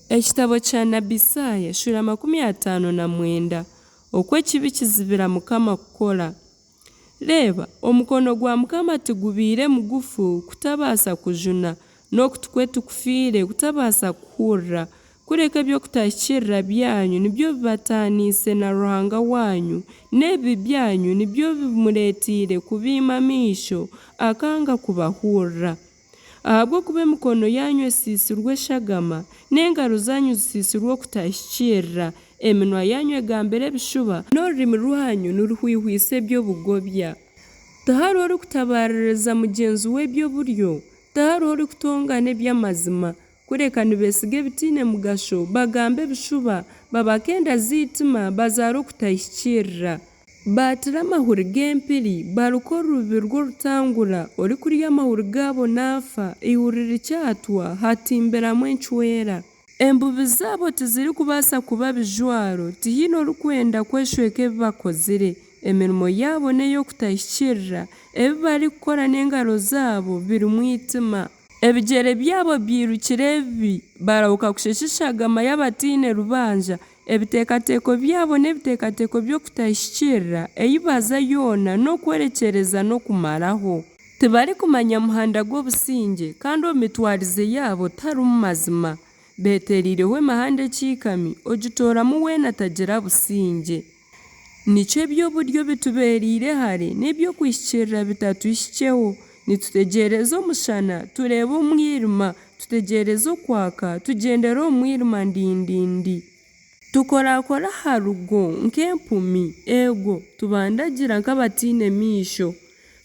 Ekitabo kya nabi Isaaya eshuura 59 Oku ekibi kizibira Mukama kukora. Reeba, omukono gwa Mukama tigubaire mugufu kutabaasa kujuna, n'okutu kwe tikufiire kutabaasa kuhurira, kureka eby'okutahikiirira byanyu nibyo bibataaniise na Ruhanga waanyu, n'ebibi byanyu nibyo bimureeteire kubaima amaisho, akanga kubahurira. Ahabw'okuba emikono yaanyu esiisirwe eshagama, n'engaro zaanyu zisiisirwe okutahikiirira, eminwa yaanyu egambire ebishuba, n'orurimi rwanyu niruhwihwisa eby'obugobya. Tihariho orikutabaaririza mugyenzi we eby'oburyo, tihariho orikutongana eby'amazima, kureka nibeesiga ebitaine mugasho, bagamba ebishuba, babaka enda z'eitima, bazaara okutahikiirira. Baatira amahuri g'empiri, baruka orubibi rw'orutangura, orikurya amahuri gaabo naafa, eihuri rikyatwa, hatimbiramu encwera. Embubi zaabo tizirikubaasa kuba bijwaro, tihaine orikwenda kweshweka ebi bakozire. Emirimo yaabo n'ey'okutahikiirira, ebi barikukora n'engaro zaabo birimu eitima. Ebigyere byabo byirukire ebibi, barahuka kusheesha eshagama y'abataine rubanja. Ebiteekateeko byabo n'ebiteekateeko by'okutahikiirira, ei baza yoona n'okworekyereza n'okumaraho. Tibarikumanya muhanda gw'obusingye, kandi omu mitwarize yaabo tiharimu mazima. Beetereireho emihanda ekiikami, ogitooramu weena tagira busingye. Nikyo eby'oburyo bitubeereire hare, n'eby'okuhikiirira bitatuhikyeho. Nitutegyereza omushana, tureeba omwirima, tutegyereza okwaka, tugyendera omu mwirima ndindindi. Tukorakora aha rugo nk'empumi, eego, tubandagira nk'abataine maisho.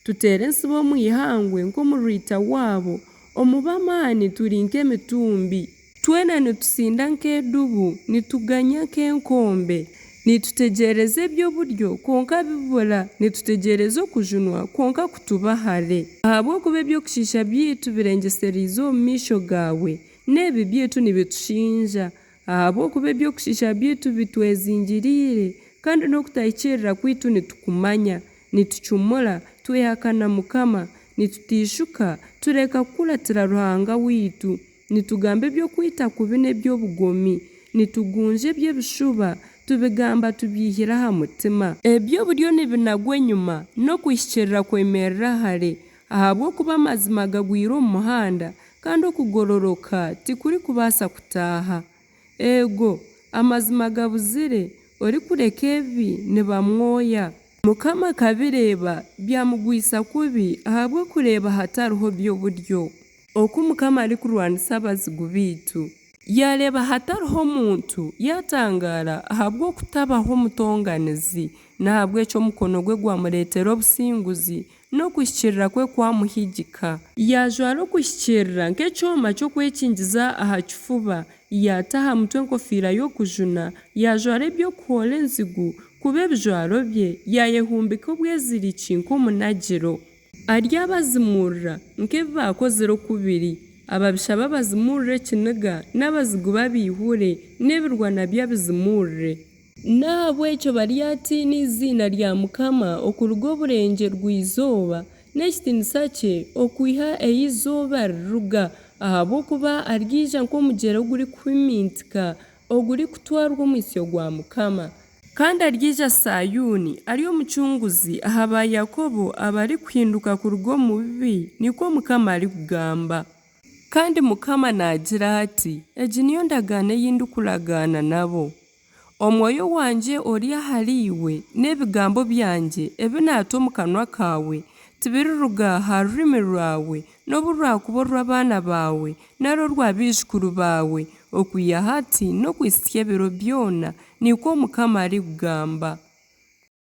Tuteera entsibo omu ihangwe nk'omurwita waabo, omu b'amaani turi nk'emitumbi. Twena nitutsinda nk'edubu, nituganya nk'enkombe. Nitutegyereza eby'oburyo, kwonka bibura, nitutegyereza okujunwa, kwonka kutuba hare. Ahabw'okuba eby'okushiisha byaitu birengyesereize omu maisho gaawe, n'ebibi byaitu nibitushinja. Ahabw'okuba eby'okushiisha byaitu bitwezingiriire, kandi n'okutahikiirira kwaitu nitukumanya. Nitucumura, twehakana Mukama, nituteishuka, tureka kukuratira Ruhanga waitu. Nitugamba eby'okwita kubi n'eby'obugomi, nitugunja eby'ebishuba, tubigamba tubyihire aha mutima. Eby'oburyo nibinagwa enyima, n'okuhikiirira kwemerera hare, ahabw'okuba amazima gagwire omu muhanda, kandi okugororoka tikurikubaasa kutaaha. Eego, amazima gabuzire, orikureka ebibi nibamwoya. Mukama akabireeba, byamugwisa kubi, ahabw'okureeba hatariho by'oburyo. Oku Mukama arikurwanisa abazigu baitu. Yaareeba hatariho muntu, yaatangaara ahabw'okutabaho mutonganizi. N'ahabw'ekyo omukono gwe gwamureetera obusinguzi, n'okuhikiirira kwe kwamuhigika. Yaajwara okuhikiirira nk'ekyoma ky'okwekingiza aha kifuba, yaata aha mutwe enkofiira y'okujuna, yaajwara eby'okuhoora enzigu kuba ebijwaro bye, yaayehumbika obweziriki nk'omunagiro. Aryabazimuurira nk'ebi baakozire oku biri, ababisha be abazimuurire ekiniga, n'abazigu be abaihure, n'ebirwa nabyo abizimuurire. N'ahabw'ekyo baryatiina eiziina rya Mukama okuruga oburengyerwa-izooba, n'ekitiinisa kye okwiha ei eizooba ririruga, ahabw'okuba aryaija nk'omugyera ogurikuhimintika, ogurikutwarwa omwitsyo gwa Mukama. Kandi aryaija Saayuuni ari omucunguzi aha ba Yakobo abarikuhinduka kuruga omu bibi, nikwo Mukama arikugamba. Kandi Mukama naagira ati, Egi niyo ndagaano ei ndikuragaana nabo. Omwoyo wangye ori ahariiwe, n'ebigambo byangye ebi naata omu kanwa kaawe, tibiriruga ha rurimi rwawe, n'obu rwakuba orw'abaana baawe, nari orwa baijukuru baawe, okwiha hati n'okuhitsya ebiro byona, nikwo Mukama arikugamba.